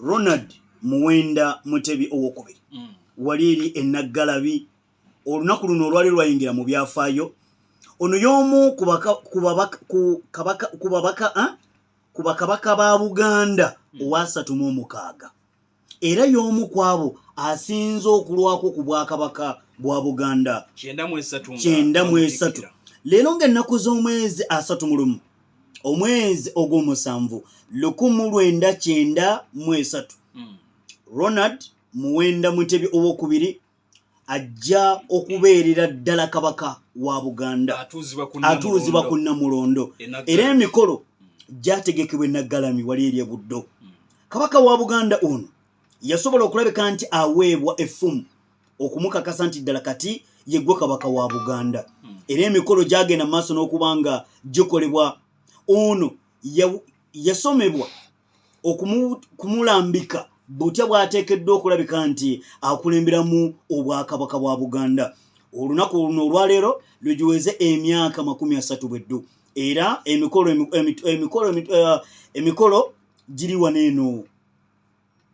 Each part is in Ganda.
Ronald Muwenda Mutebi owokubiri wali eri e Naggalabi. Olunaku luno olwali lwayingira mu byafaayo. Ono y'omu ku baka- ku babaka- ku kabaka- ku babaka ah? ku bakabaka ba Buganda owasatu mu omukaaga, era y'omu ku abo asinze okulwako ku bwakabaka bwa Buganda. 93 nga 93. bamutikkira. Leero ng'ennaku z'omwezi 31 omwezi ogw'omusanvu 1993, Ronald Muwenda Mutebi owokubiri ajja okubeerera ddala kabaka wa Buganda. Atuuzibwa ku Atuuzibwa ku Namulondo. Namulondo. E Naggalami. Era emikolo gyategekebwa e Naggalami wali eri e Buddo. Kabaka wa Buganda ono yasobola okulabika nti aweebwa effumu okumukakasa nti ddala kati yeggwe kabaka wa Buganda. Era emikolo gyagenda mu maaso n'okuba nga gikolebwa. Ono yasomebwa kumulambika butya bw'ateekeddwa okulabika nti akulemberamu obwakabaka bwa Buganda. Olunaku luno olwaleero lugiweze emyaka 30 bweddu, era emikolo giri wano eno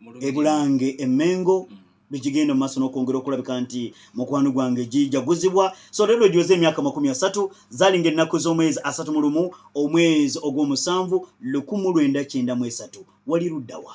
Mu Lubiri. E Bulange e Mmengo, bigigenda mu maaso n'okwongera okulabika nti mukwano gwange gijaguzibwa. So leero giweze emyaka 30, zalinga ennaku z'omwezi 31 omwezi ogw'omusanvu 1993. Wali luddawa?